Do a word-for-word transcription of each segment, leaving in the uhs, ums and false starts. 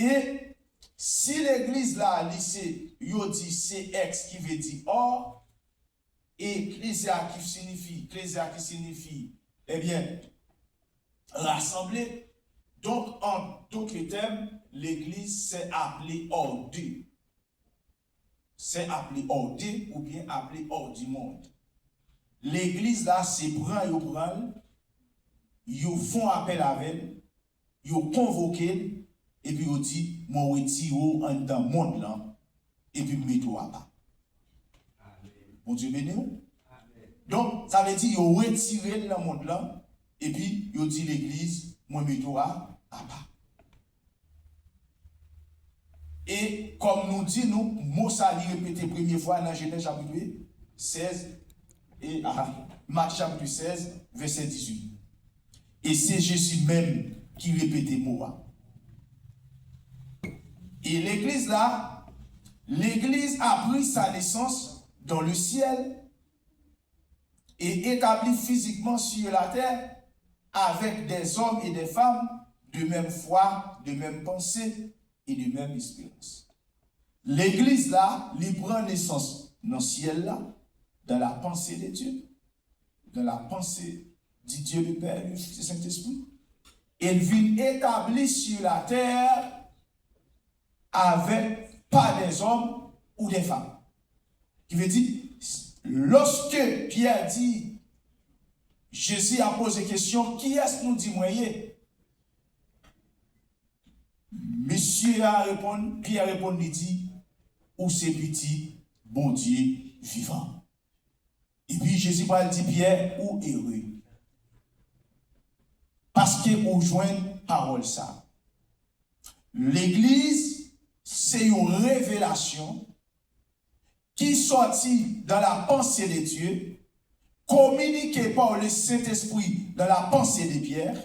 E si legliz la, li se, yo di se ex ki vle di hors, e klezia ki siyifi, klezia ki siyifi, ebyen, rasanble. Donk, an dotre tèm, legliz se aple hors de. Se aple hors de oubyen aple hors du monde. Legliz la, se pran yo pran l, yo fon apèl avè l, yo konvoke l, epi yo di, "Mwen retire w anndan mond lan, epi m mete w apa." Bondye beni w. Donk, sa vle di yo retire l nan mond lan, epi yo di legliz, "Mwen mete w a, apa." E kòm nou di nou, mo sa li repete premye fwa nan Jenèz chapit sèz, e, ah, Mak chapit sèz, vèsè dizuit. E se Jezi menm ki repete mo a. E legliz la, legliz a pris sa naissance dans le ciel et établie physiquement sur la terre avec des hommes et des femmes de même foi, de même pensée et de même espérance. Legliz la, li pran nesans nan syèl la, dans la pensée de Dieu, dans la pensée du Dieu le Père, le Fils et Saint-Esprit, e l vin etabli sur la terre avec, par des hommes ou des femmes. Ki vle di, lòske Pyè di, Jezi a poze kesyon, "Kiyès nou di mwen ye?" Mesye a reponn, Pyè reponn, li di, "Ou se Pitit Bondye vivan." Epi Jezi pral di Pyè, "Ou ere, paske ou jwenn pawòl sa." Legliz se yon revelasyon ki sòti dans la pensée de Dieu, communiquée par le Saint-Esprit dans la pensée de Pierre,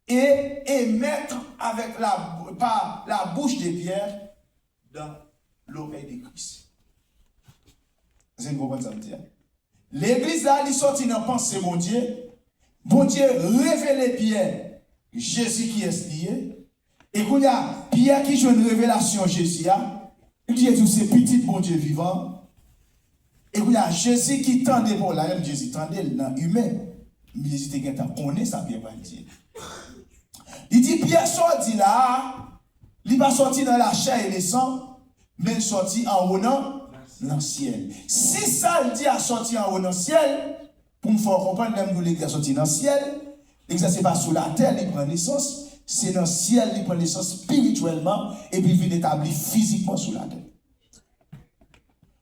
et émettre avec la, par la bouche de Pierre dans l'oreille de Christ. Èske nou konprann sa m di a? Legliz la, li sòti nan panse Bondye. Bondye revele Pyè Jezi kiyès li ye. E kounye a, Pyè ki jwenn revelasyon Jezi a, li di, "Jezi, se Pitit Bondye vivan." E kounye a, Jezi ki tande pawòl la, menm Jezi tande l nan imen. Jezi te gentan konnen sa Pyè pral di. Li di, "Pyè, sa w di la a, li pa sòti nan lachè e lesan, men l sòti anwo nan, nan syèl." Si sa l di a sòti anwo nan syèl, pou m fè w konprann, lè m di w legliz la sòti nan syèl, legliz la se pa sou latè li pran nesans, se nan syèl li pran nesans espirityèlman, epi vin etabli fizikman sou latè.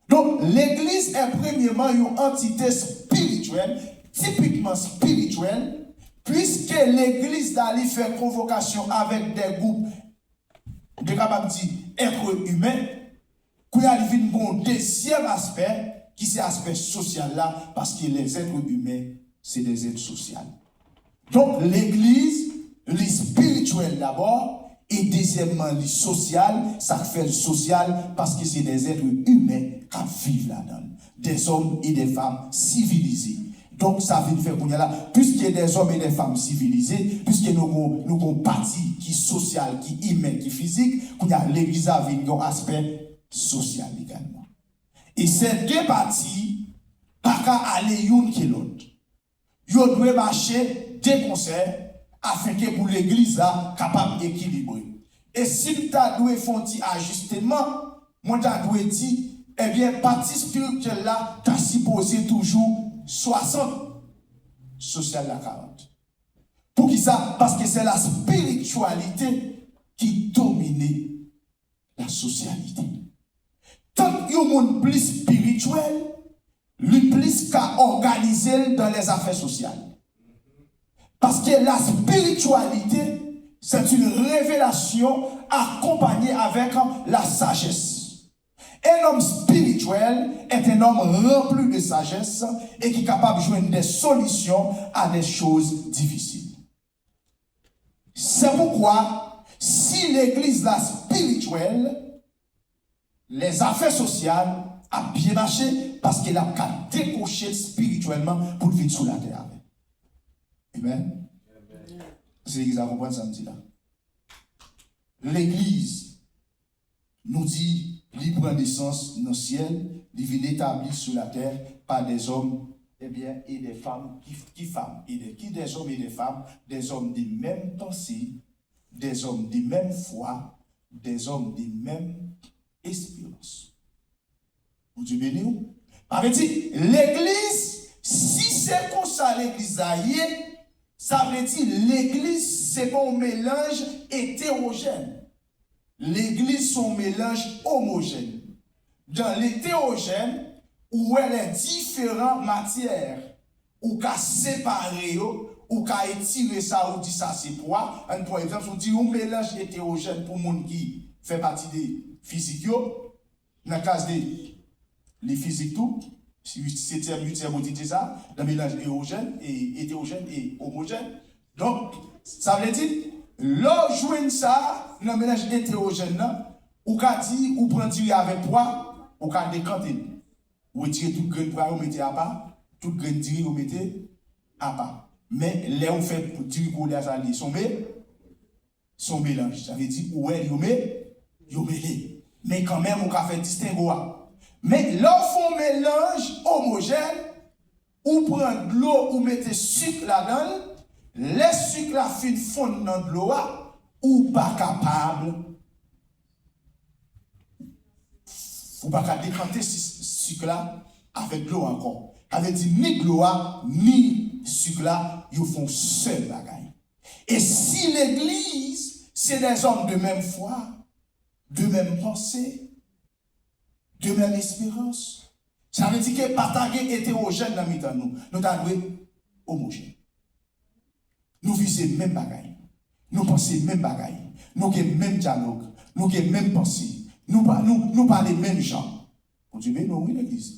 Donk, legliz è premyèman yon antite espirityèl, tipikman espirityèl, piske legliz la li fè konvokasyon avèk de gwoup, de kapab di, èt imen, kounye a li vin gon dezyèm aspè, ki se aspè sosyal la, paske les êtres humains, se des êtres sociaux. Donk, legliz, li espirityèl dabò, e dezyèmman, li sosyal, sa k fè l sosyal, paske se des êtres humains k ap viv ladan l, des hommes et des femmes civilisés. Donk, sa vin fè kounye a la, puisque des hommes et des femmes civilisés, piske nou gon, nou gon pati ki sosyal, ki imen, ki fizik, kounye a legliz la vin yon aspè sosyal egalman. E se de pati pa ka ale youn ke lòt. Yo dwe mache de konsè afenke pou legliz la kapab ekilibre. E si m ta dwe fè yon ti ajisteman, mwen ta dwe di, ebyen, pati espirityèl la ta sipoze toujou swasant, sosyal la karant. Poukisa? Paske se la spiritualité qui domine la socialité. Tank yon moun plis espirityèl, li plis ka òganize l dans les affaires sociales. Parce que la spiritualité, c'est une révélation accompagnée avec la sagesse. Un homme spirituel est un homme rempli de sagesse et qui est capable de joindre des solutions à des choses difficiles. C'est pourquoi, si legliz la spirityèl, lèzafè sosyal ap byen mache, paske l ap ka dekwoche l espirityèlman pou l vin sou latè avè l. Amen. Se legliz la konprann sa m di la. legliz, nou di, li pran nesans nan syèl, li vin etabli sou latè pa dèzòm, ebyen, e dè fanm, ki, ki fanm, e dè, ki dèzòm e dè fanm, dèzòm de menm panse, dèzòm de menm fwa, dèzòm de menm esperans. Bondye beni w. Sa vle di, legliz, si se konsa legliz la ye, sa vle di legliz se pa yon melanj etewojèn. Legliz se yon melanj omojèn. Dan letewojèn, ou wè lè diferan matyè, ou ka separe yo, ou ka etire sa, ou di sa se pwa. Ann pran egzanp, si w di yon melanj etewojèn pou moun ki fè pati de fizik yo, nan klas de, li fizik tou, si setyèm, uityèm, ou di te sa, nan melanj ewojèn, e, etewojèn e omojèn. Donk, sa vle di, lè w jwenn sa nan melanj etewojèn nan, ou ka di, ou pran diri avèk pwa, ou ka dekante l. Ou retire tout grenn pwa yo, mete apa, tout grenn diri yo mete apa. Men, lè ou fè diri koulè sa li sonbe, se yon melanj. Sa vle di, ou wè, yo me, yo mele. Men kanmenm, ou ka fè distengo a. Men lè w fè yon melanj omojèn, ou pran dlo, ou mete sik ladan l, lè sik la fin fonn nan dlo a, ou pa kapab, ou pa ka dekante si-, sik la avèk dlo a ankò. Sa vle di, ni dlo a, ni sik la, yo fè yon sèl bagay. E si legliz se dèzòm de menm fwa, de menm panse, de menm esperans, sa vle di ke pa ta gen etewojèn nan mitan nou. Nou ta dwe omojèn. Nou vize menm bagay. Nou panse menm bagay. Nou gen menm dyalòg. Nou gen menm panse. Nou pa, nou, nou pale menm jan. Bondye beni w, wi, legliz.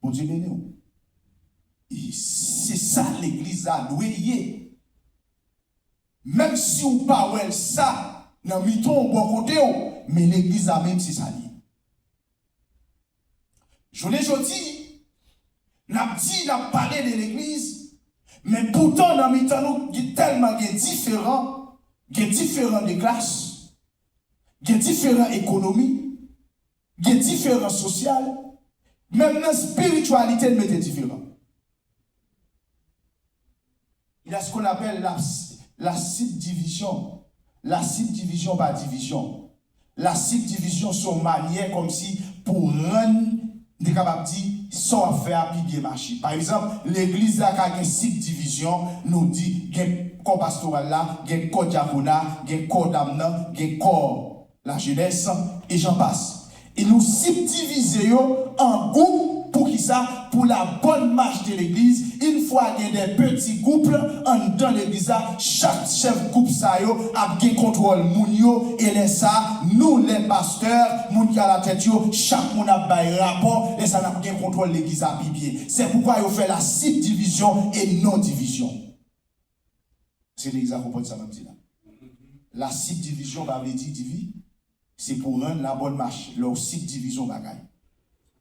Bondye beni w. E se sa legliz la dwe ye. Menm si w pa wè l sa nan mitan w, bò kote w, men legliz la menm se sa l ye. Jounen jodi, n ap di, n ap pale de legliz, men poutan nan mitan nou, gen tèlman gen diferan, gen diferan de klas, gen diferan ekonomi, gen diferan sosyal, menm nan espirityalite n mete diferan. Il y a ce qu'on appelle la, la subdivision. La subdivision pa divizyon. La subdivision se yon manyè kòmsi pou rann, m te kapab di, sa w ap fè a pi byen mache. Pa egzanp, legliz la ka gen subdivision, nou di gen kò pastoral la, gen kò dyakona, gen kò dam nan, gen kò lajenès, e jan pas. E nou sibdivize yo an gwoup, poukisa? Pour la bonne marche de l'église, une fois gen de petits groupes anndan legliz la, chak chèf gwoup sa yo ap gen kontwòl moun yo, e lè sa, nou, lè pastè, moun ki alatèt yo, chak moun ap bay rapò, lè sa n ap gen kontwòl legliz la pi byen. Se poukwa yo fè la subdivision e non division. Se legliz la konprann sa m ap di la. La subdivision pa vle di divi, se pou rann la bonne marche, lè w sibdivize yon bagay.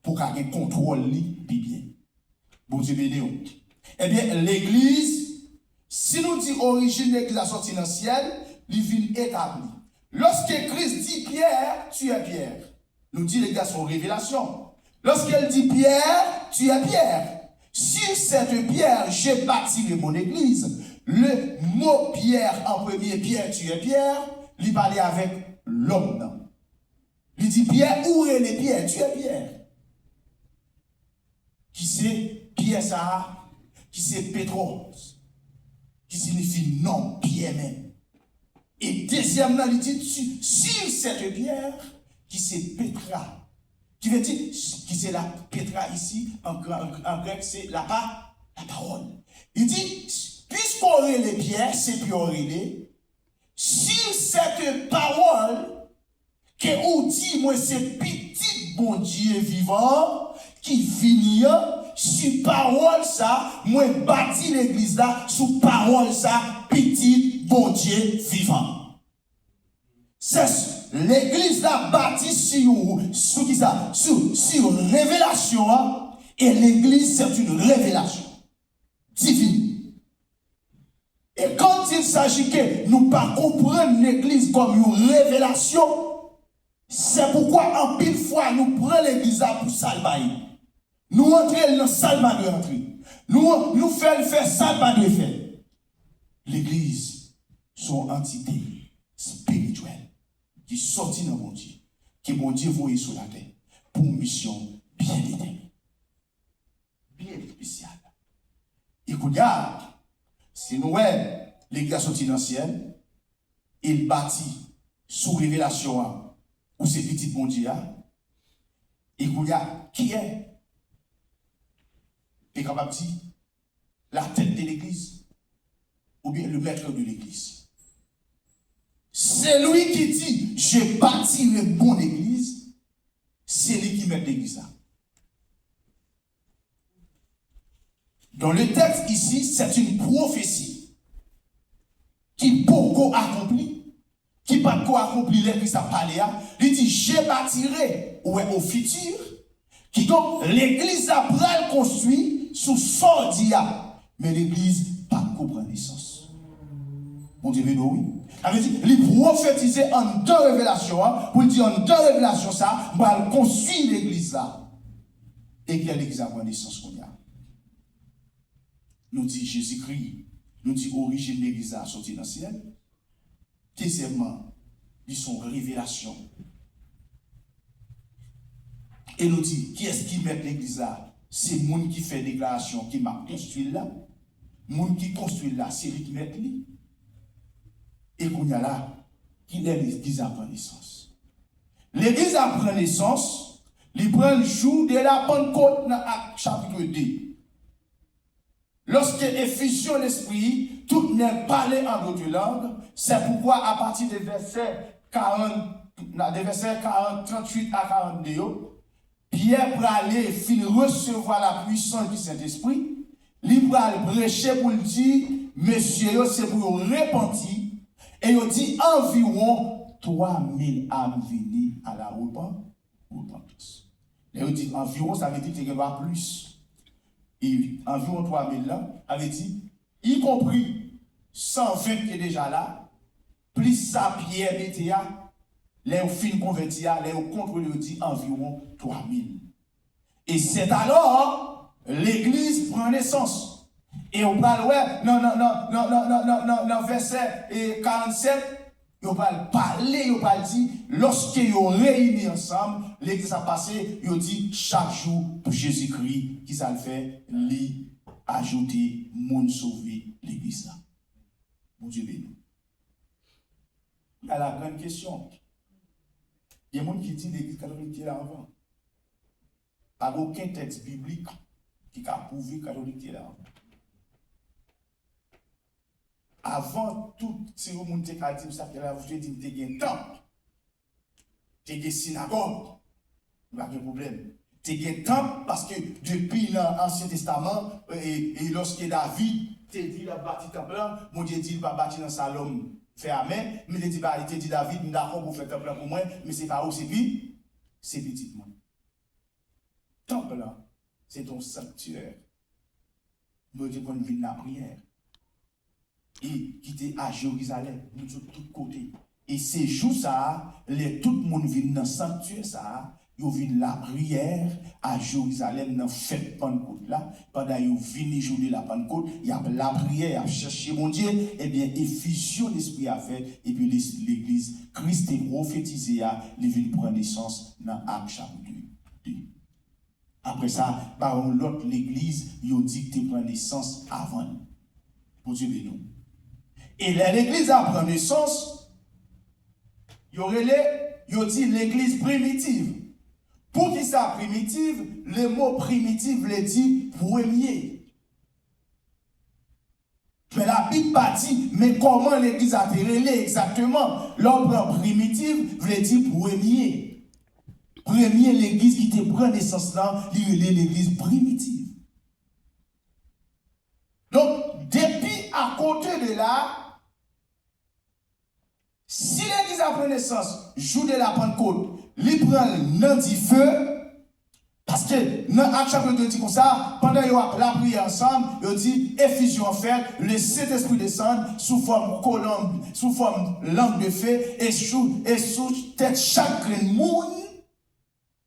Pou w ka gen kontwòl li pi byen. Bondye beni w. Ebyen, legliz, si nou di orijin legliz la sòti nan syèl, li vin etabli. Lorsque Christ dit Pierre, tu es Pierre. Nou di legliz la se yon revelasyon. Lorsqu'il dit Pierre, tu es Pierre. Sur cette pierre, je bâtirai mon église. Le mot pierre en premier, Pierre, tu es Pierre, li pale avèk lòm nan. Li di Pyè, ou rele Pyè, tu es Pierre. Ki se Pyè sa a, ki se Petros, ki siyifi non Pyè menm. E dezyèm nan, li di, tu, sur cette pierre, ki se Petra, ki vle di, ki se la Petra isi, an, an, an grèk, se la pa, la parole. Li di, piske w rele Pyè, se Pyè w rele, sur cette parole, ke ou di mwen se pitit Bondye vivan an ki vini an, sou pawòl sa, mwen bati legliz la, sou pawòl sa, pitit Bondye vivan. Se legliz la bati sou, sou ki sa? Sou, sou revelasyon an, e legliz se yon revelasyon divin. Et quand il s'agit ke nou pa konprann legliz kòm yon revelasyon. Se poukwa anpil fwa nou pran legliz la pou sa l bay. Nou antre l nan sa l pa dwe antre. Nou, nou fè l fè sa l pa dwe fè. Legliz se yon antite espirityèl ki sòti nan Bondye, ke Bondye voye sou latè pou yon misyon byen detèmine, byen espesyal. E kounye a, si nou wè legliz la soti nan syèl, e l bati sou revelasyon an, ou se pitit Bondye a, e kounye a, kiyès te kapab di la tête de l'église, oubyen le maître de l'église? Celui qui dit, je bâtirai mon église, se li ki mèt legliz la. Dans le texte ici, c'est une prophétie ki poko akonpli, ki pa t ko akonpli lè Kris ap pale a. Li di, je bâtirai, ou wè, au futur. Kidonk, legliz la pral konstwi sou sa w di a. Men legliz pa t ko pran nesans. Bondye beni w, wi. Sa vle di, li pwofetize anndan revelasyon an, pou l di anndan revelasyon sa, m pral konstwi legliz la. E kè legliz la pran nesans kounye a. Nou di Jezikri, nou di orijin legliz la soti nan syèl. Dezyèmman, li se yon revelasyon. E nou di, kiyès ki mèt legliz la? Se moun ki fè deklarasyon ke m ap konstwi l la. Moun ki konstwi l la, se li ki mèt li. E kounye a la, kilè legliz la pran nesans? Legliz la pran nesans, li pran l jou de la Pannkot nan Ak chapit de. Lorsque effusion l'Esprit, tout nèg pale an dòt lang, c'est pourquoi à partir de verset quarante, de verset quarante, tranntuit a karannde yo, Pyè prale fin resevwa lapwisans di Sentespri, li pral preche pou l di mesye yo se pou yo repanti, e yo di anviwon twa mil ame vini à la repan-, repentance. Lè yo di anviwon, sa vle di te gen dwa plis. E anviwon twa mil la, sa vle di, ikonpri san ven ki te deja la, plis sa Pyè mete a, lè yo fin konvèti a, lè yo kontwole, yo di anviwon twa mil. E c'est alors legliz pran nesans. E w pral wè nan, nan, nan vèsè, e, karannsèt, yo pral pale, yo pral di, lòske yo reyini ansanm, legliz ap pase, yo di chak jou pou Jezikri, ki sa l fè? Li ajoute moun sove legliz la. Bondye beni. A la grande question. Gen moun ki di legliz katolik te la anvan. Pa gen okenn tèks biblik ki ka pwouve katolik te la anvan. Avan tout, si yon moun te ka di m sa te la, ou te di m te gen tanp, te gen sinagòg, m pa gen pwoblèm. Te gen tanp, paske depi nan Ansyen Testaman, e, e, e lòske David te di l ap bati tanp lan, Bondye di l pa bati nan sa lòm fè a men, men te di, ba, li te di David, m dakò pou w fè tanp lan pou mwen, men se pa ou, se pi-, se pitit mwen. Tanp lan, se te yon sanktyè. Moun yo te konn vin lapriyè. E ki te a Jerizalèm, moun sot tout kote. E se jou sa a, lè tout moun vin nan sanktyè sa a, yo vin lapriyè a Jerizalèm nan fèt Pannkot la, pandan yo vini jou de la Pannkot, y ap lapriyè, y ap chèche Bondye, ebyen, efizyon Lespri a fèt, epi les-, legliz Kris te pwofetize a, li vin pran nesans nan Ak chapit de. Apre sa, pa yon lòt legliz yo di k te pran nesans avan l. Bondye beni w. E lè legliz la pran nesans, yo rele, yo di legliz primitiv. Poukisa primitiv? Le mo primitiv vle di premye. Men Labib pa di, men kòman legliz la te rele egzakteman. Lè w pran primitiv, vle di premye. Premye legliz ki te pran nesans lan, li rele legliz primitiv. Donk, depi akote de la, si legliz la pran nesans jou de la Pannkot, li pran l nan dife, Paske nan Ak chapit de di konsa, pandan yo ap lapriyè ansanm, yo di, efizyon an fèt, le Sentespri desann sou fòm kolonb, sou fòm lang de fe, e sou, e sou tèt chak grenn moun,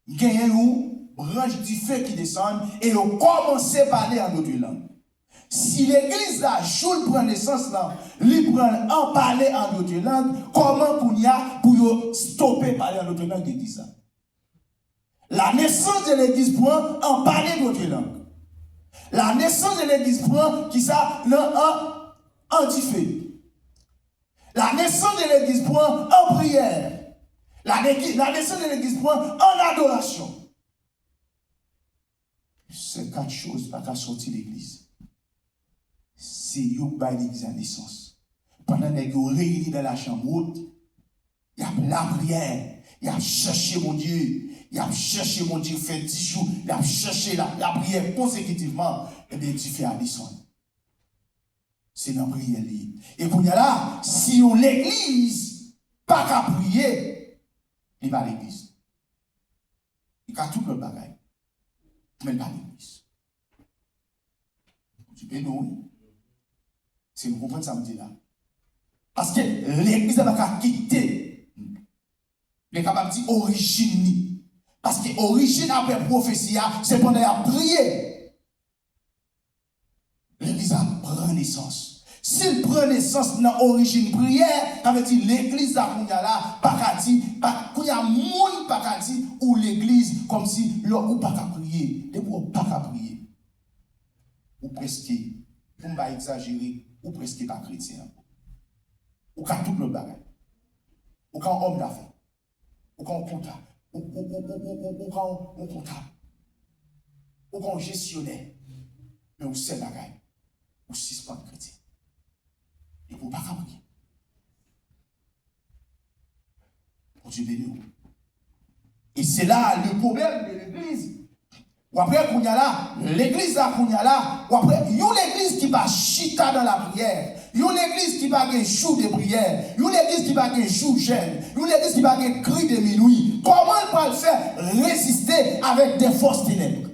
genyen yon branch dife ki desann, e yo kòmanse pale an dòt lang. Si legliz la, jou l pran nesans lan, li pran l an pale an dòt lang, kòman kounye a pou yo stope pale an dòt lang legliz la? La naissance de l'église pran an pale dòt lang. La naissance de l'église pran kisa? Nan an, an dife. La naissance de l'église pran an priyè. La, la naissance de l'église pran an adorasyon. Ces quatre choses pa ka sòti legliz. Se yo k bay legliz la nesans. Pandan nèg yo reyini dans la chambre haute, y ap lapriyè, y ap chèche Bondye, y ap chèche Bondye, fè dis jou, y ap chèche la, lapriyè konsekitivman, ebyen, dife a desann. Se nan priyè li ye. E kounye a la, si yon legliz pa ka priye, li pa legliz. Li ka tout lòt bagay. Men l pa legliz. Bondye beni w, wi. Si nou konprann sa m di la. Paske legliz la pa ka kite. Li kapab di orijin li. Paske orijin apre pwofesi a, se pandan y ap priye. Legliz la pran nesans. Si l pran nesans nan orijin priyè, sa vle di legliz la kounye a la pa ka di, pa, kounye a moun pa ka di ou legliz kòmsi lè ou pa ka priye. Depi ou pa ka priye, ou prèske, pou m pa egzajere, ou prèske pa kretyen ankò. Ou ka tout lòt bagay. Ou ka yon òm dafè. Ou ka yon kontab. Ou, ou, ou, ou, ou, ou, ou ka yon, yon kontab. Ou ka yon jesyonè. Men yon sèl bagay, ou sispann kretyen. Epi ou pa ka priye. Bondye beni w. E se la le problème de l'église. W ap wè kounye a la, legliz la kounye a la, w ap wè yon legliz ki pa chita nan lapriyè, yon legliz ki pa gen jou de priyè, yon legliz ki pa gen jou jèn, yon legliz ki pa gen kri de minwi. Kòman l pral fè reziste avèk de fòs tenèb?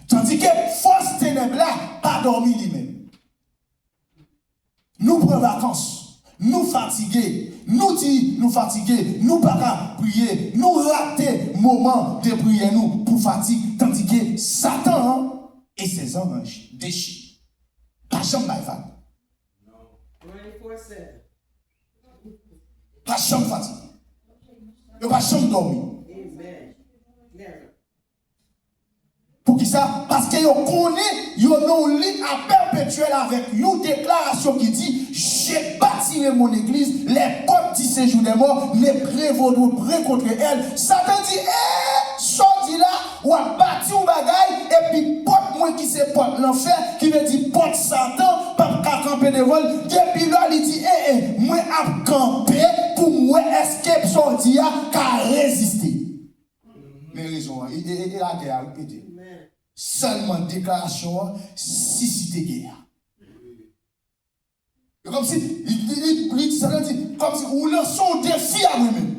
Tandike fòs tenèb la pa dòmi li menm. Nou pran vakans, nou fatige, nou di nou fatige, nou pa ka priye, nou rate moman de priyè nou pou fatig, tandike Satan an e sezanj dechi. Pa janm bay vag. Pa janm fatige. Yo pa janm dòmi. Poukisa? Paske yo konnen yo nan yon lit a pèpetyèl avèk yon deklarasyon ki di, je bâtirai mon église, les portes du séjour des morts ne prévaudront point contre elle. Satan di, ee, sa w di la, w ap bati yon bagay, epi pòt mwen ki se pòt lanfè, ki vle di pòt Satan, p ap ka kanpe devan l. Depi lè li di, ee, mwen ap kanpe pou m wè èske sa w di a ka reziste. Men rezon an, e, e, e, e lagè a, wi, pete. Sèlman deklarasyon an sisite gè a. E kòmsi, li, li, li, li, sa vle di, kòmsi ou lanse yon defi a mwen menm.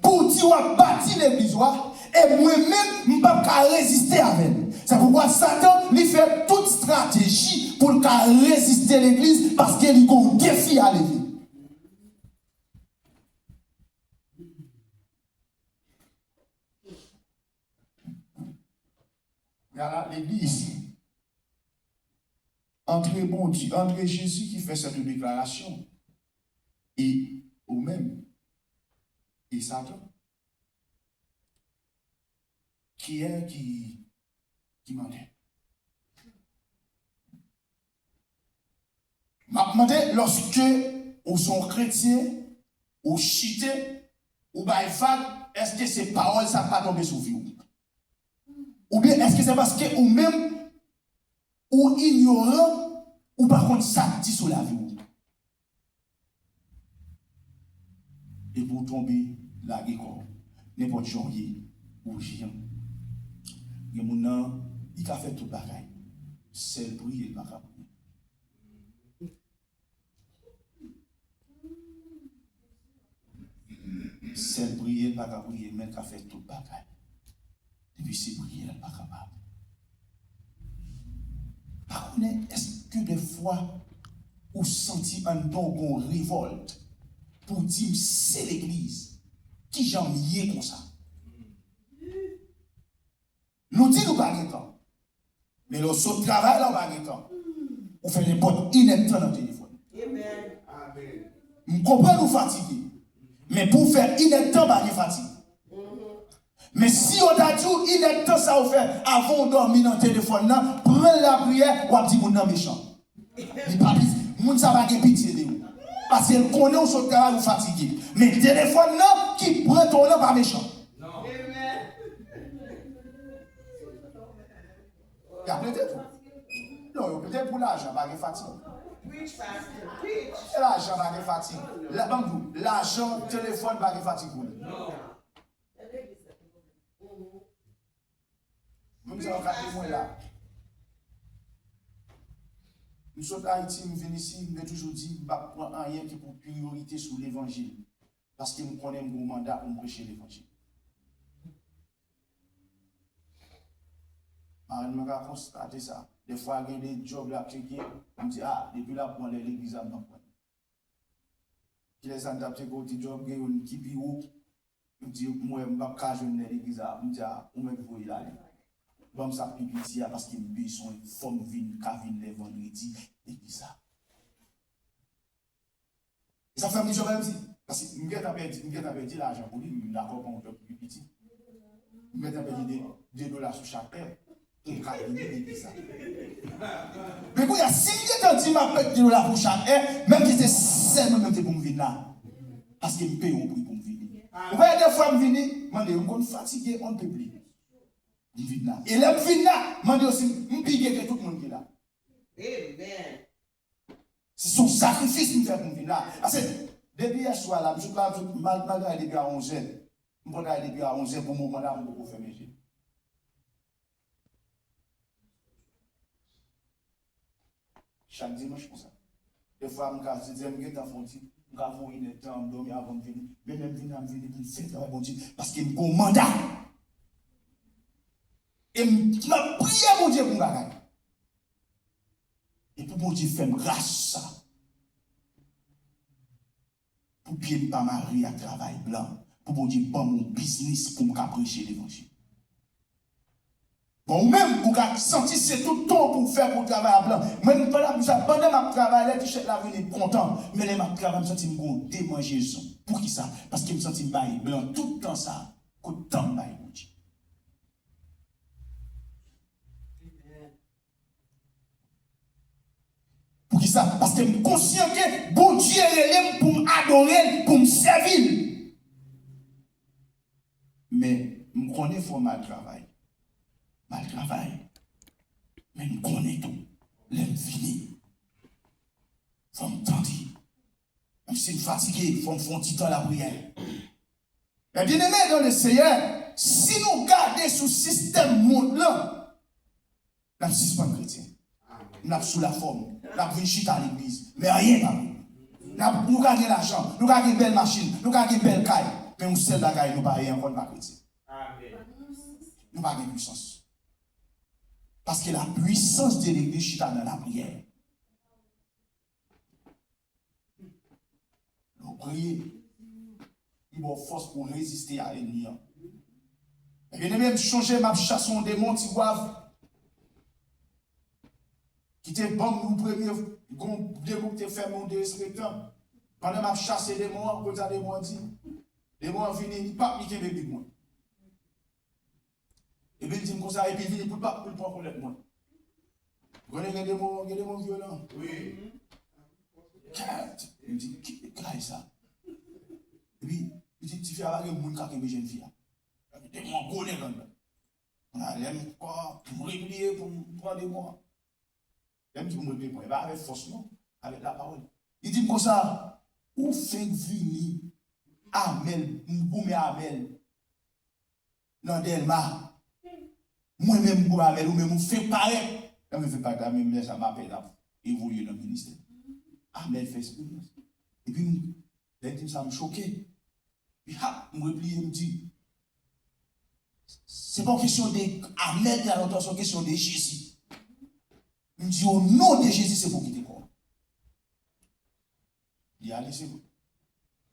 Pou w di w ap bati legliz ou a, e mwen menm, m p ap ka reziste avè l. Se poukwa Satan, li fè tout estrateji pou l ka reziste legliz, paske li gen yon defi a leve. Gala legliz. Antre Bondye, antre Jezi ki fè sèt deklarasyon. E ou menm, e Satan. Kiyè ki, ki mantè? M ap mande, lòske ou se yon kretyen, ou chite, ou bay vag, èske se pawòl sa k pa tonbe sou vi w? Oubyen èske se paske ou menm, ou inyoran, ou pa konn sa k di sou lavi w? Epi w tonbe, lage kò w. Nenpòt jan w ye, ou jan. Gen moun nan, li ka fè tout bagay. Sèl priye, l pa ka priye. Sèl priye, l pa ka priye, men l ka fè tout bagay. se priyè l pa kapab. Pa konnen èske dèfwa ou santi anndan w gon revòlt pou w di m se legliz, kijan m ye konsa? Nou di nou pa gen tan. Men lè w sot travay la, w pa gen tan. Ou fè nenpòt inèdtan nan telefòn. M konprann ou fatige. Men pou w fè inèdtan, pa gen fatig. Men si yo ta di w inèdtan sa ou fè avan w dòmi nan telefòn nan, pran l lapriyè, w ap di moun nan mechan. Li pa pi, moun sa pa gen pitye de ou. Paske l konnen ou sot travay, ou fatige. Men telefòn nan ki pran tan w nan pa mechan. Y ap plede tou. Non, yo plede pou lajan, pa gen fatig. E lajan pa gen fatig. La, ban m di w, lajan, telefòn pa gen fatig pou li. Moun sa yo ka temwen la. M sot Ayiti, m vin isi, m te toujou di, m p ap pran anyen ki pou priyorite sou levanjil. Paske m konnen m gen yon manda pou m preche levanjil. Marenn mwen ka konstate sa. Dèfwa gen de djòb l ap tcheke, m di, a, depi l ap pran lè legliz la, m p ap pran. Kilè sa m t ap tcheke yon ti djòb, gen youn ki pi wo, m di, m wè m p ap ka jwenn lè legliz la, m di, a, ou mèt voye l ale. Ban m sa k pi piti a, paske m bezwen, fò m vin, ka vin lè vandredi, legliz la. E sa fè m di Jewova, m di, paske m gentan pèdi, m gentan pèdi lajan pou li, m dakò pran yon djòb ki pi piti. M gentan pèdi de, de dola sou chak è pou m ka vini legliz la. Men kounye a, si m gentan di m ap pèdi de dola pou chak è, menm si se sèl mwen menm te pou m vin la, paske m peye yon pri pou m vini. Ou wè, dèfwa m vini, mande yo, m konn fatige on pèp li. M vin la. E lè m vin la, mande yo si m pi byen ke tout moun ki la. Amen. Se yon sakrifis m fè pou m vin la. Paske depi yè swa la, m sot la, m sot mal, mal travay depi a onzè. M pran travay depi a onzè pou moman la, m poko fèmen je. Chak dimanch konsa. Dèfwa, m ka, se dimanch m gentan fè yon ti, m ka voye inèdtan, m dòmi avan m vini. Men lè m vini, m vini pou m fè travay Bondye. Paske m gen yon manda. E m, m ap priye Bondye pou yon bagay. E pou Bondye fè m gras sa. Pou pye m pa mare ak travay blan. Pou Bondye ban m yon biznis pou m ka preche levanjil. Bon, ou menm, ou ka santi se tout tan pou w fè pou w travay a blan. Mwen, pandan, pandan m ap travay, lè tichèt la vini, m kontan. Men lè m ap travay, m santi m gen yon demanjezon. Poukisa? Paske m santi m bay blan tout tan sa. Kot tan m bay Bondye? Poukisa? Paske m konsyan ke Bondye rele m pou m adore l, pou m sèvi l. Men, m konnen fò m al travay. M al travay. Men m konnen tou, lè m vini, fò m tande. Menm si m fatige, fò m fè yon ti tan lapriyè. Men byeneme nan le Seyè, si nou gade sou sistèm mond lan, n ap sispann kretyen. N ap sou lafòm. N ap vin chita legliz. Men anyen pa vre. N ap, nou ka gen lajan, nou ka gen bèl machin, nou ka gen bèl kay. Men yon sèl bagay, nou pa ye ankò, n pa kretyen. Nou pa gen pwisans. Paske la puissance de l'église chita nan lapriyè. Lè w priye, li ba w fòs pou w reziste a ènmi an. Ebyen, byeneme, m chonje m ap chase yon demon Tigwav ki te ban m yon premye, gon demon ki te fè m yon derespektan. Pandan m ap chase demon an, kounye a demon an di, demon an vini, li pap, li kenbe Bib mwen. Epi l di m konsa, epi l vini pou l pa, pou l pran kolèt mwen. Konnen gen demon, gen demon vyolan. Wi. Kèt! M di, ki kay sa? Epi, li di, tifi a pa gen moun ka kenbe jèn fi a. Demon gwo nèg anndan. Kounye a, lè m, m repliye pou m pran demon an. Lè m di pou m regle pwen, e pa avèk fòs non, avèk lapawòl. Li di m konsa, ou fenk vini, Amèl, m goumen Amèl nan Dèlma. Mwen menm m goumen Amèl, ou menm ou fenk parèt. Lè m fenk parèt la, menm lè sa m apèn ap evolye nan ministè. Amèl fè eksperyans. Epi m, lè l di m sa, m choke. Epi hap, m repliye, m di, Se pa yon kesyon de amèn, y a lontan, se yon kesyon de Jezi. M di, o non de Jezi, se pou w kite kò. Li ale, se vre.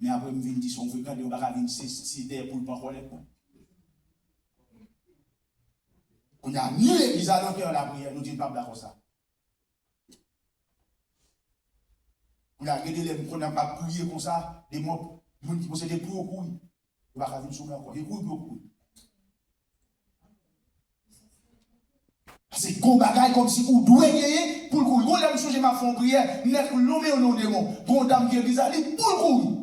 Men apre, m vin di, se yon frekan, yo pa ka vin se, se dèyè poul pa kòlèt, non. Kounye a, ni legliz a nan kè lapriyè, nou di n p ap dakò sa. Kounye a, gen de lè, m konn ap, ap priye konsa, demon, moun ki posede pou yo kouri. Yo pa ka vin sou mwen ankò. Yo kouri pou yo kouri. Paske gon bagay kòmsi ou dwe genyen pou l kouri. Gon lè m sonje m ap fè yon priyè, m nèk lonmen yon non demon. Gon dam ki legliz la, li pou l kouri.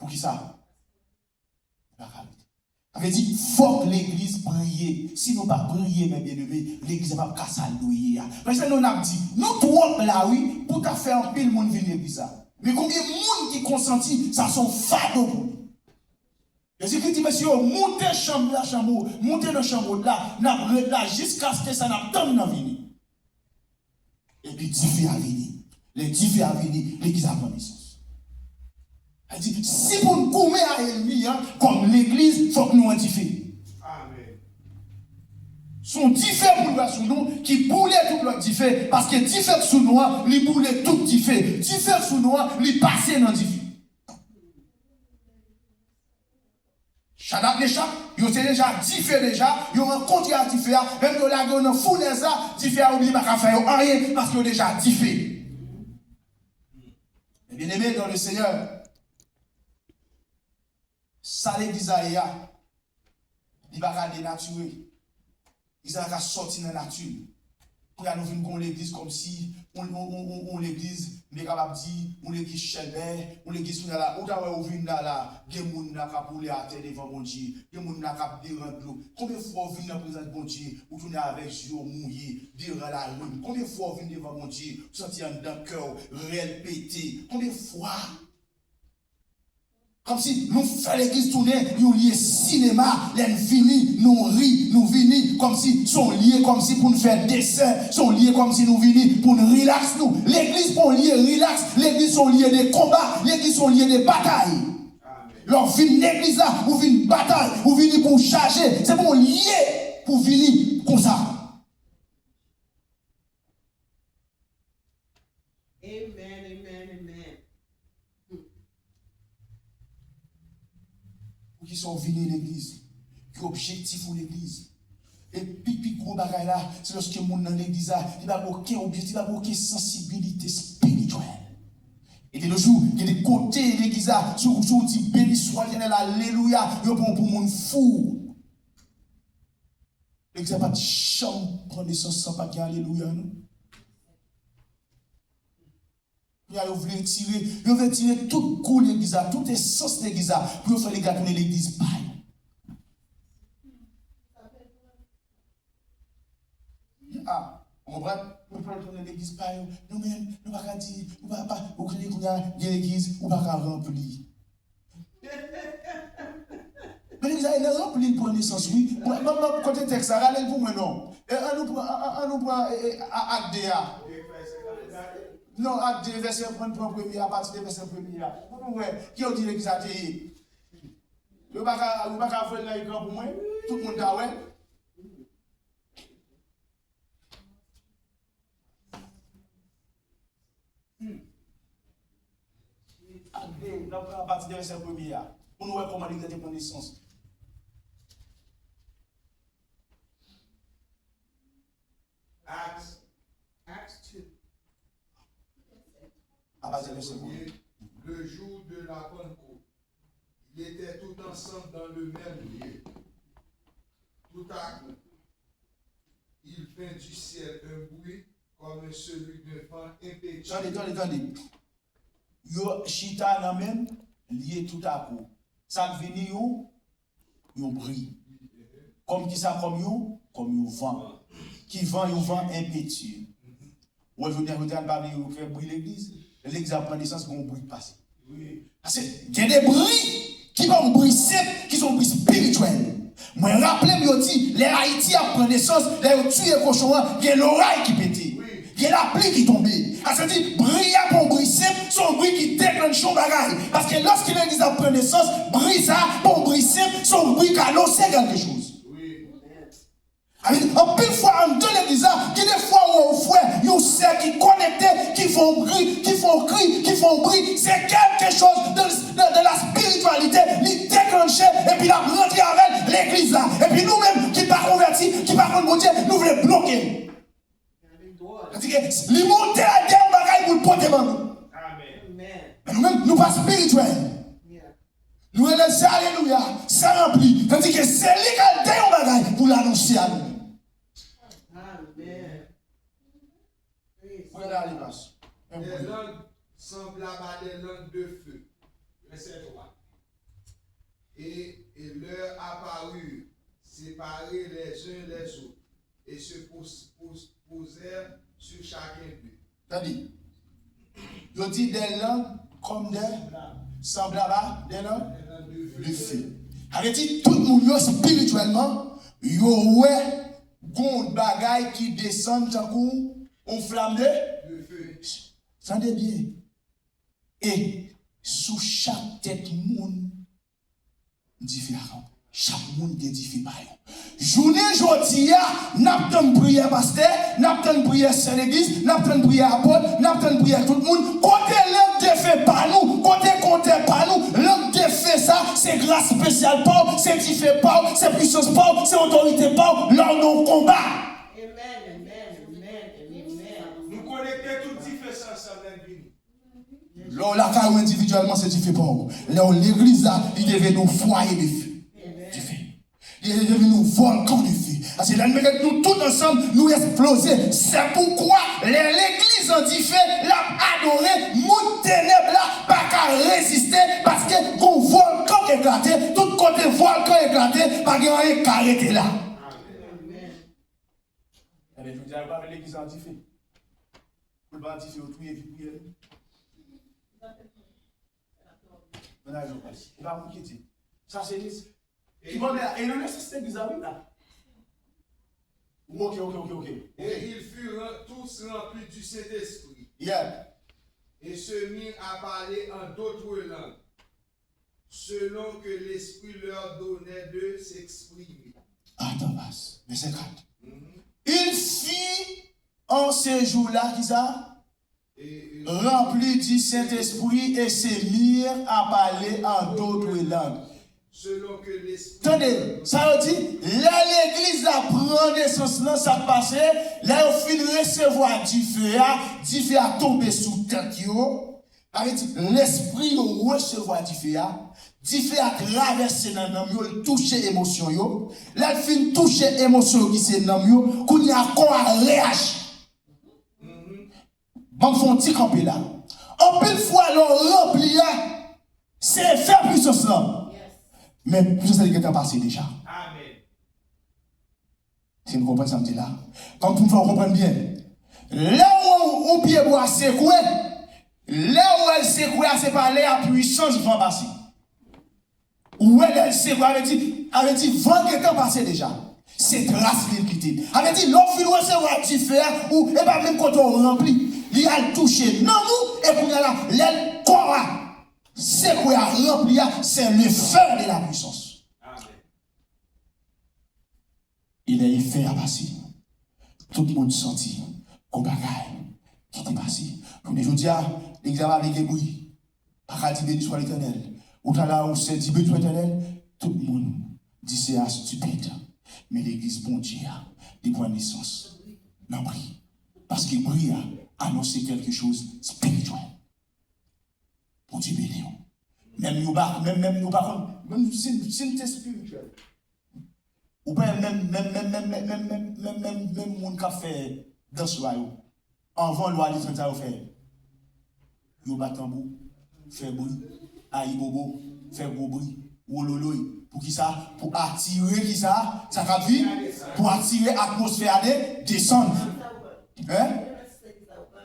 Poukisa? Li pa ka rete. Sa vle di, fòk legliz priye. Si nou pa priye, men byeneme, legliz la p ap ka sa l dwe ye a. Paske nou n ap di, nou twòp la wi, pou ta fè anpil moun vin legliz la. Men konbyen moun ki konsanti sa se yon fado pou li? Jezikri di, mesye yo, moute chanm la, chanm ou, moute nan chanm ou la, n ap ret la jiskaske sa n ap tann nan vini. Epi dife a vini. Lè dife a vini, legliz a pran nesans. Sa di, si pou n goumen a ènmi an, kòm legliz, fòk nou an dife. Amen. Se yon dife pou l wè sou nou, ki boule tout lòt dife, paske dife k sou nou an, li boule tout dife. Dife k sou nou an, li pase nan dife. Chadrak Mechak, yo te deja dife deja, yo rankontre a dife a, menm yo lage yo nan founèz la, dife a oblije pa ka fè yo anyen, paske yo deja dife. Men byeneme dans le Seigneur, sa legliz la ye a, li pa ka denatire. Legliz la ka sòti nan nati. Kounye a nou vin gon legliz kòmsi, yon, yon, yon, yon, yon legliz, m te kapab di, yon legliz chèlbè, yon legliz kounye a la, ou ta wè ou vin la la, gen moun la k ap woule atè devan Bondye, gen moun la k ap de ran dlo. Konbyen fwa ou vin nan prezans Bondye, ou tounen avèk zye w mouye, de ran lari? Konbyen fwa ou vin devan Bondye, ou santi anndan kè w, rèl pete? Konbyen fwa? Kòmsi nou fè legliz tounen yon lye sinema, lè n vini, nou ri, nou vini, kòmsi se yon lye, kòmsi pou n fè desè, se yon lye kòmsi nou vini pou n rilaks nou. Legliz pa yon lye rilaks, legliz se yon lye de konba, legliz se yon lye de batay. Lè w vin legliz la, ou vin batay, ou vini pou w chaje, se pa yon lye pou w vini konsa. Amen, amen, amen. Poukisa w vini legliz? Ki objektif ou legliz? E pi, pi gwo bagay la, se lòske moun nan legliz la, li pa gen okenn objektif, li pa gen okenn sansibilite espirityèl. E de nos jours, gen de kote legliz la, si w, si w di beni swa Letènèl, alelouya, yo pran w pou moun fou. Legliz la pa t janm pran nesans san pa t gen alelouya, non. Kounye a, yo vle retire, yo vle retire tout gou legliz la, tout esans legliz la, pou yo fè legliz la tounen legliz pa yo. Ah, ou konprann? Yo fè l tounen legliz pa yo. Nou menm, nou pa ka di, nou pa, pa, ou konnen kounye a, gen legliz, ou pa ka ranpli. Men legliz la, e nan ranpli l pran nesans, wi. Mwen, mwen, mwen, kote tèks la, rale l pou mwen, non. E, an nou pran, an, an, an nou pran, e, e, a, Ak de a. Non, Ak de, vèsè, ann pran premye a, apati de vèsè premye a. Pou nou wè, ki yo di legliz la te ye. Yo pa ka, yo pa ka voye l nan ekran pou mwen. Tout moun ka wè. Hmm. Ak de, n ap pran apati de vèsè premye a, pou nou wè kòman legliz la te pran nesans. Acts. Acts two. Apati de vèsè premye. Le jour de la Pentecôte, ils étaient tout ensemble dans le même lieu. Tout à coup, il vint du ciel un bruit comme celui d'un vent impétueux. Tande, tande, tande. Yo chita nan menm lye toutakou. Sa k vini yon, yon bri. Kòm kisa? Kòm yon, kòm yon van. Ki van? Yon van enpetye. Ou wè, jodi a, jodi a, n pa vle yo fè bri legliz. Legliz ap pran nesans, gen yon bri k pase. Paske gen de bri ki pa yon bri senp, ki se yon bri espirityèl. Mwen raple m, yo di, lè Ayiti ap pran nesans, lè yo tiye kochon an, gen loray ki pete. Gen lapli ki tonbe. Sa vle di, bri a pa yon bri senp, se yon bri ki deklanche yon bagay. Paske lòske legliz ap pran nesans, bri sa a pa yon bri senp, se yon bri k anonse kèlke choz. Anpil fwa anndan legliz la, gen de fwa ou wè yon frè, yon sè ki konekte, ki fè yon bri, ki fè yon kri, ki fè yon bri. Se kèlke choz de, de, de la spiritualité, li deklanche, epi l ap rantre avè l legliz la. Epi nou menm ki pa konvèti, ki pa konn Bondye, nou vle bloke l. Tandike li monte al dèyè yon bagay pou l pote ban nou. Men nou menm, nou pa espirityèl. Nou rele l se alelouya, se ranpli. Tandike se li k al dèyè yon bagay pou l anonse a nou menm. Mwen ale, pas. Des langues semblables à des langues de feu. Verset trois. Et, et leur apparurent séparés les uns les autres, et se pos- pos- posèrent sur chacun d'eux. Tande. Yo di des langues comme des, semblables à des langues de feu. Sa vle di tout moun yo espirityèlman, yo wè gon bagay ki desann tankou yon flanm de. Tande byen. E sou chak tèt moun, dife a kanpe. Chak moun gen dife pa yo. Jounen jodi a, n ap tann priyè pastè, n ap tann priyè sè legliz, n ap tann priyè apot, n ap tann priyè tout moun. Kote lang de fe pa nou? Kote kontè pa nou? Lang de fe sa, se gras espesyal pa w, se dife pa w, se pwisans pa w, se otorite pa w, lè w nan yon konba. Nou konekte tout dife sa ansanm, lè n vini. Lè w lakay ou endividyèlman, se dife pa w. Lè w legliz la, li te vin yon fwaye de fe. Dife. Li te vin yon vòlkan de fe. Paske lè n mete nou tout ansanm, nou eksploze. Se poukwa lè legliz an dife, l ap adore, moun tenèb la pa ka reziste, paske gon vòlkan k eklate, tout kote vòlkan eklate, pa gen anyen k ka rete la. Ebyen, jodi a, yo pa vle legliz an dife. Pou l pa dife, yo touye vi priyè. Mennaj yo, se pa moun ki di. Sa se nis. Ki mande a? E nan nesesite legliz la, wi, la. Ok, ok, ok, ok. Et ils furent ren- tous remplis du Saint-Esprit. Yeah. Et se mirent à parler en d'autres langues, selon que l'Esprit leur donnait de s'exprimer. Attends, verset quatre. Il fit en ce jour-là, qui ça? Remplis du Saint-Esprit et se mirent à parler en d'autres langues. Selon que l'Esprit. Tande, sa yo di, lè legliz la pran nesans lan, sa k pase, lè yo fin resevwa dife a, dife a tonbe sou tèt yo, sa vle di, lespri yo resevwa dife a, dife a travèse nan nanm yo, l touche emosyon yo, lè l fin touche emosyon yo ki se nanm yo, kounye a kò a reyaji. Ban m fè yon ti kanpe la. Anpil fwa, lè w ranpli a, se efè pwisans lan. Men pwisans lan gentan pase deja. Si nou konprann sa m di la. Ban m pou m fè w konprann byen. Lè w wè yon pyebwa sekwe, lè w wè l sekwe a, se pa lè a pwisans van pase. Ou wè lè l sekwe, sa vle di, sa vle di van gentan pase deja. Se tras li l kite. Sa vle di, lè w fin resevwa dife a, ou, e pa menm kote w ranpli. Li al touche nanm ou, e kounye a la, lè l kò a sekwe a, ranpli a, c'est le feu de la puissance. E lè efè a pase, tout moun santi gon bagay ki te pase. Jounen jodi a, legliz la pa vle gen bri. Pa ka di beni swa Letènèl. Ou ta la, ou sè di beni swa Letènèl, tout moun di se a stipid. Men legliz Bondye a, li pran nesans nan bri. Paske bri a anonse kèlke choz espirityèl. Bondye beni w. Menm yo pa, menm, menm yo pa konn, menm si, si n te espirityèl. Ou pa menm, menm, menm moun k ap fè dans la yo. Anvan lwa de trant sa yo fè. Yo bat tanbou, fè bri, ayibobo, fè gwo bri, wololoy. Pou ki sa? Pou atire ki sa? Sa k ap vin? Pou atire atmosfè a de, desann. Hein?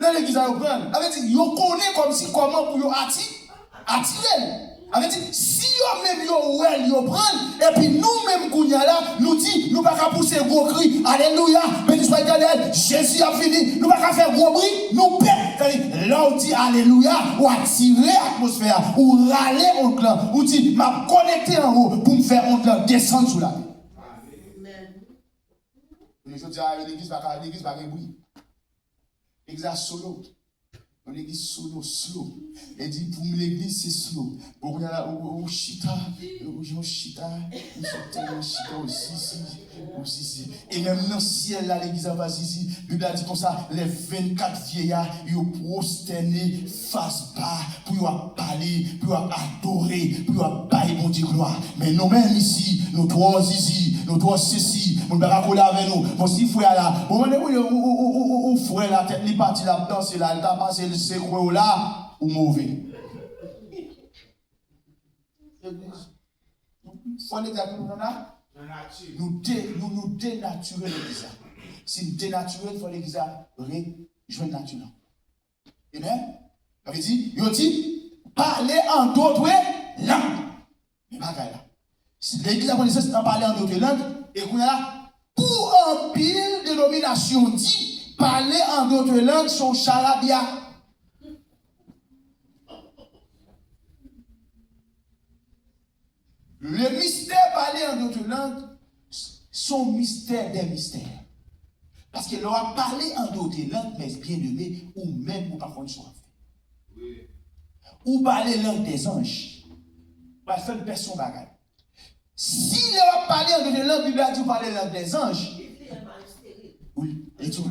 Nan legliz la, yo pran l. Sa vle di, yo konnen kòmsi kòman pou yo ati-, atire l. Sa vle di, si yo menm yo wè l, yo pran l, epi nou menm kounye a la, nou di, nou pa ka pouse gwo kri, alelouya, beni swa Letènèl, Jezi ap vini, nou pa ka fè gwo bri, nou pè. Sa vle di, lè w di alelouya, ou atire atmosfè a, ou rale ond lan, ou di, m ap konekte anwo pou m fè ond lan desann sou lavi. Amen. Kounye jodi a, legliz pa ka, legliz pa gen bri. Legliz la solo. Yon legliz solo, slow. E di pou m legliz se slow. Bon, kounye a la, ou, ou, ou chita, ou, ou chita, ou sot tèlman chita, ou zizi, ou zizi. E menm nan syèl la, legliz la pa zizi. Bib la di konsa, lè vennkat vyeya, yo pwostène fas ba, pou yo ap pale, pou yo ap adore, pou yo ap bay Bondye glwa. Men nou menm isi, nou twò zizi, nou twò sesi, moun pa ka kole avè nou. Bon, si frè a la, bon, mande pou ou, ou, ou frè la, tèt li pati, l ap danse la, l ta panse l sekwe w la, ou move. Legliz. Fò legliz la tounen nan na-, nan nati. Nou de-, nou, nou denatire legliz la. Si n denatire l, fò legliz la rejwenn nati l. Amen. Sa vle di, yo di, pale an dòt lang. Men bagay la. Si legliz la pran nesans nan pale an dòt lang, e kounye a la, pou anpil denominasyon di, pale an dòt lang se yon charabya. Le mystère parler en d'autres langues, s-, son mystère des mystères. Paske lè w ap pale an dòt lang, mes bien-aimés, ou menm ou pa konn sa w ap fè. Ou pale lang dèzanj. Pral fè m pèse yon bagay. Si lè w ap pale an dòt lang, Bib la di w pale lang dèzanj. Ou, li di w,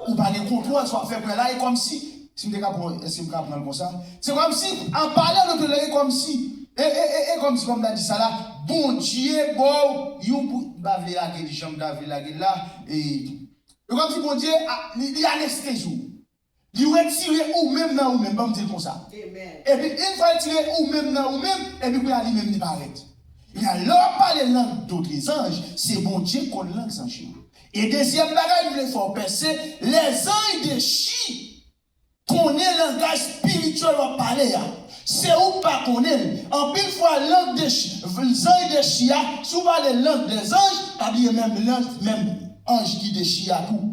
ou pa gen kontwòl sa w ap fè. Kounye a la, e kòmsi, si m te ka pran, èske m ka pran l konsa? Se kòmsi, an pale an dòt lang, e kòmsi, e, e, e, e kòmsi, kòm m ta di sa la, Bondye ba w yon pou, m pa vle lage l jan m ta vle lage l la, e, e kòmsi Bondye, a, li, li anestezi w. Li retire ou menm nan ou menm, ban m di l konsa. Amen. Epi, yon fwa l retire ou menm nan ou menm, epi kounye a li menm li parèt. Kounye a, lè w ap pale lang dòt lezanj, se Bondye k konn lang zanj yo. E dezyèm bagay, m vle fè w pèse, lèzanj de chi konnen langaj espirityèl w ap pale a. Se ou k pa konnen l. Anpil fwa, lang de chi, zanj de chi a, si w pale lang dèzanj, pa bliye menm lang, menm anj ki de chi a tou.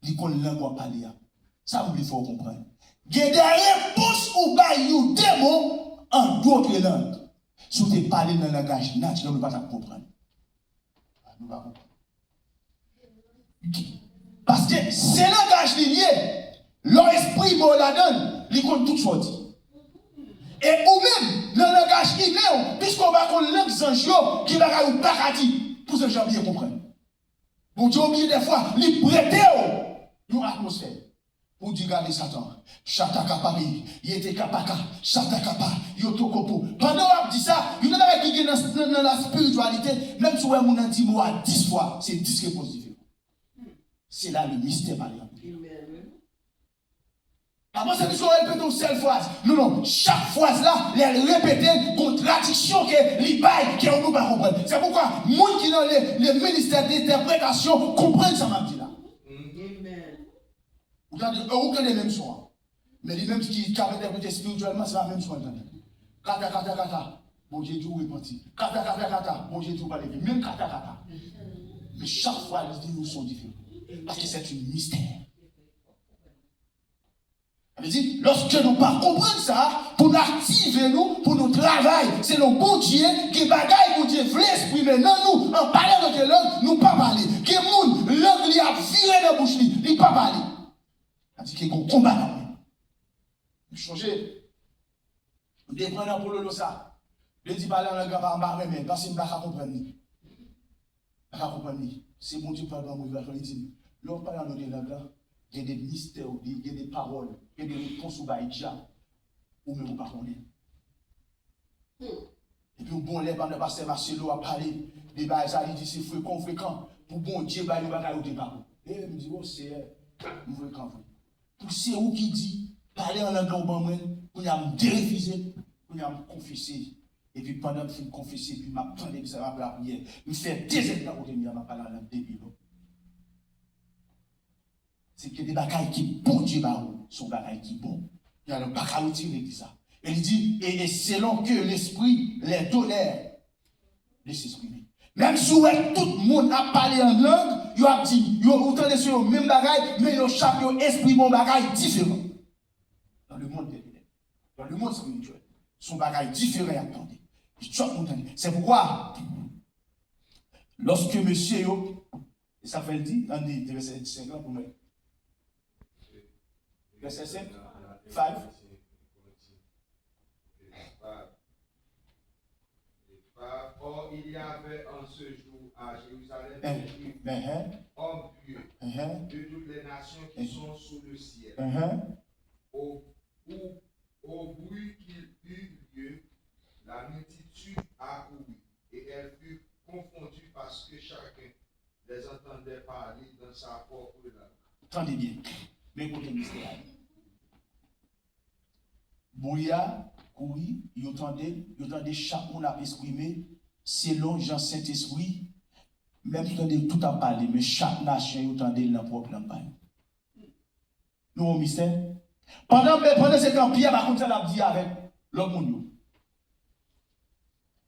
Li konn lang w ap pale a. Sa m vle fè w konprann. Gen de repons ou bay yon demon an dòt lang. Si w te pale nan langaj natirèl, ou pa t ap konprann. Nou pa konprann. Paske se langaj li ye. Lè w eksprime w ladan l, li konn tout sa w di. E ou menm, nan langaj imen w, piske w pa konn lang zanj yo, gen bagay ou pa ka di, pou zanj yo byen konprann. Bondye oblije dèfwa, li prete w yon atmosfè. Pou di gade Satan, chatakapari, yetekapaka, chatakapa, yotokopo. Pandan w ap di sa, youn nan bagay ki gen nan, nan, nan la spirityalite, menm si w wè moun nan di mo a dis fwa, se dis repons diferan. Se la le mystère pale an. Amen. Pa panse ke si w repete yon sèl fraz. Non, non. Chak fraz la, lè l repete, gon tradiksyon ke li bay, ke nou pa konprann. Se poukwa, moun ki nan le, le ministè de entèpretasyon konprann sa m ap di la. Amen. Ou tande, ou tande menm son an. Men li menm ki, ki ap entèprete espirityèlman, se pa menm son an l tande. Kata, kata, kata. Bondye di w repanti. Kata, kata, kata. Bondye di w pa leve. Menm kata, kata. Men chak fwa, li di yon son diferan. Paske se yon mistè. Sa vle di, lòske nou pa konprann sa, pou nou aktive nou, pou nou travay, selon Bondye, gen bagay Bondye vle eksprime nan nou, an pale an dòt lang, nou pa pale. Gen moun, lang li ap vire nan bouch li, li pa pale. Sa di ke gen yon konba nan men. M chonje, m te pran nan pololo sa. Li di pale an lang pa, m pa renmen, paske m pa ka konprann li. Pa ka konprann li. Se Bondye k pral ban m revelasyon, li di m, lè w pale an dòt lang la, gen de mistè, gen de pawòl, gen de repons ou bay dja, ou menm ou pa konnen. Epi yon bon lè, pandan pastè Marcelo ap pale de bagay sa, li di se frekan, frekan pou Bondye bay nou bagay ou te pa konn. E m di, o Seyè, m frekan vre. Pou se ou ki di, pale an lang ou ban mwen, kounye a m derefize l, kounye a m konfese. Epi pandan m fin konfese, epi m ap tande, epi sa m ap lapriyè. M fè dezèdtan kote m ye a, m ap pale an lang depi lò. Se ke de bagay ki Bondye ba ou, se yon bagay ki bon. Kounye a la, ou pa ka retire li sa. E li di, e, e selon ke lespri lè donè de s'exprimer. Menm si w wè tout moun ap pale an lang, yo ap di, yo, ou tande se yo menm bagay, men yo chak yo eksprime yon bagay diferan. Dans le monde des ténèbres, dans le monde spirituel, se yon bagay diferan y ap tande. Chak moun tande. C'est pourquoi, lorsque mesye yo, e sa fè l di, ann li vèsè senk lan pou mwen. Vèsè senk, five. Or, il y avait en ce jour à Jérusalem un juif, homme pieux, de toutes les nations qui sont sous le ciel. Au, au, au bruit qu'il eut lieu, la multitude accourut, et elle fut confondue parce que chacun les entendait parler dans sa propre langue. Tande byen. Men kote mistè a ye. Bri a kouri, yo tande, yo tande chak moun ap eksprime selon jan Sentespri, menm tande tout ap pale, men chak nasyon yo tande l nan pwòp lang pa yo. Nou wè yon mistè? Pandan, men pandan se tan, Pyè pa konn sa l ap di avèk lòt moun yo.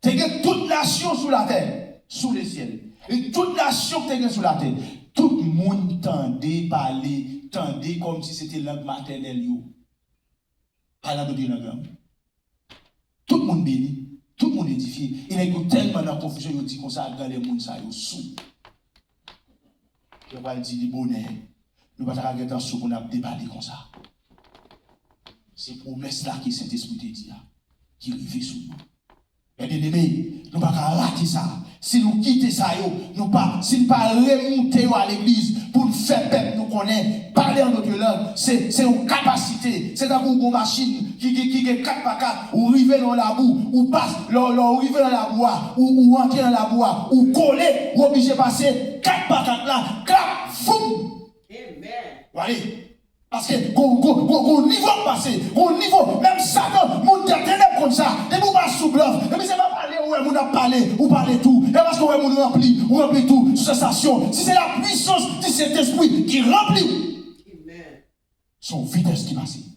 Te gen tout nasyon sou latè, sous le ciel. E tout nasyon ki te gen sou latè, tout moun tande pale, tande kòmsi se te lang matènèl yo. Pale an dòt lang lan. Tout moun beni, tout moun edifye. E nèg yo tèlman nan konfizyon, yo di konsa, grandè moun sa yo sou. Yo pral di li bonè. Nou pa ta ka gentan sou pou n ap debate konsa. Se pwomès la ke Sentespri te di a, ki rive sou nou. Men byeneme, nou pa ka rate sa. Si nou kite sa yo, nou pa, si n pa remoute yo a legliz pou n fè pèp nou konnen, pale an dòt lang, se, se yon kapasite. Se tankou yon machin ki, ki, ki gen kat pa kat, ou rive nan labou, ou pas, lè, lè ou rive nan labou a, ou, ou antre nan labou a, ou kole, ou oblije pase kat pa kat la, klap, foum! Amen. W ale. Paske gon, gon, gon, gon nivo k pase, gon nivo, menm Satan, moun de tenèb konn sa. Depi w pa sou blòf, depi se pa pale, ou wè moun ap pale, ou pale tou. E paske w wè moun ranpli, ou ranpli tou. Sou sansasyon, si se la pwisans di Sentespri ki ranpli w, amen, se yon vitès ki pase.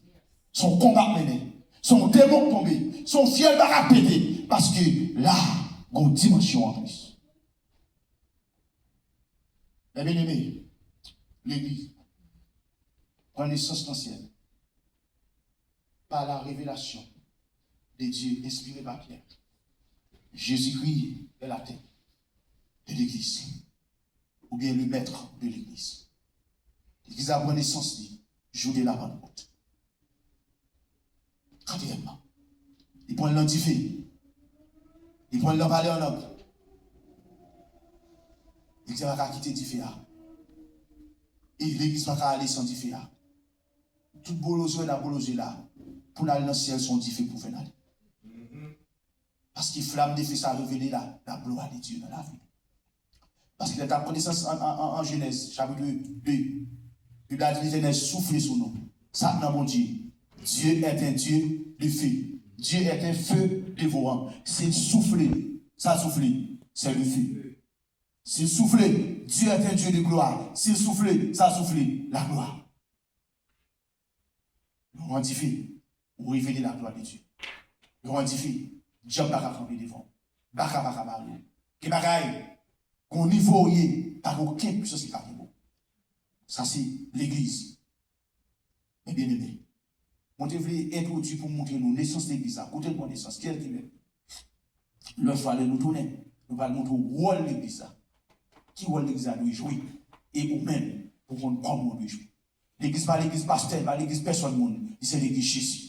Se yon konba k mennen. Se yon demon k tonbe. Se yon fyèl baka k pete. Paske la, gon dimansyon anplis. Men byeneme, legliz pran nesans nan syèl pa la revelasyon de Dieu inspiré par Pierre. Jésus-Christ est la tête de l'église, oubyen le maître de l'église. Legliz la pran nesans li jou de la Pentecôte. Katriyèmman, li pran l nan dife. Li pran l nan pale an lang. Legliz la pa ka kite dife a. E legliz pa ka ale san dife a. Tout boloze w wè n ap boloze la, pou n al nan syèl, se yon dife pou fè n ale. Paske flamme de feu sa revele la, la gloire de Dieu dans la vie. Paske lè n t ap pran nesans an, an, an, an Jenèz, chapit de, Bib la di Letènèl soufle sou nou. Sa k nan Bondye. Dieu est un Dieu de feu. Dieu est un feu dévorant. Si l soufle, sa soufle, c'est le feu. Si l soufle, Dieu est un Dieu de gloire. Si l soufle, sa soufle, la gloire. Yon dife, ou revele la gloire de Dieu. Yon dife, djab pa ka kanpe devan w. Baka pa ka bare w. Ke bagay, gon nivo w ye, pa gen okenn pwisans ki ka kenbe w. Sa se legliz. Men byeneme, mwen te vle entwodui pou montre nou nesans legliz la. Kote l pran nesans? Kiyès ki mèt? Lòt fwa, lè nou tounen, nou pral montre w wòl legliz la. Ki wòl legliz la dwe jwe? E ou menm, pou konn kòman w dwe jwe. Legliz pa legliz pastè, pa legliz pèsòn moun. Li se legliz Jezi.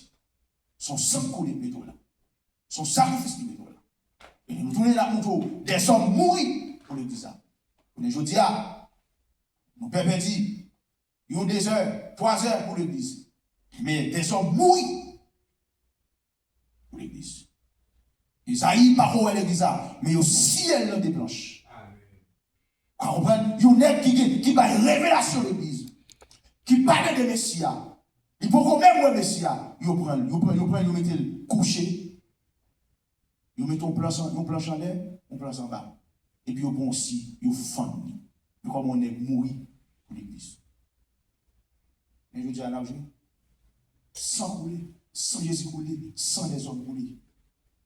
Se yon san k koule pou mete w la. Se yon sakrifis ki mete w la. E nou tounen la montre w dèzòm mouri pou legliz la. Kounye jodi a, nou pè pèdi yon dezè, twazè pou legliz. Men dèzòm mouri pou legliz. Ezayi pa ko wè legliz la, men yo siye l nan de planch. Ou ka konprann? Yon nèg ki gen, ki bay revelasyon legliz, ki pa tande Mesi a, li poko menm wè Mesi a, yo pran l, yo pran, yo pran l, yo mete l kouche. Yo mete yon planch, yon planch anlè, yon planch anba. Epi yo pran yon si, yo fann li. Yo kòman yon nèg mouri pou legliz. Men jodi a n ap jwe. San koule. San Jezi koule, san lèzòm koule.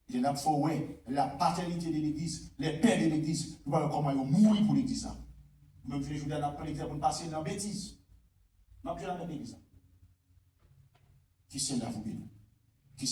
E lè n ap fè w wè la paternité de legliz, les pères de legliz, nou pa wè kòman yo mouri pou legliz la. Nou menm jounen jodi a n ap pran legliz la pou n pase nan betiz. N ap jwe avèk legliz la. Ke Seyè la vou beni.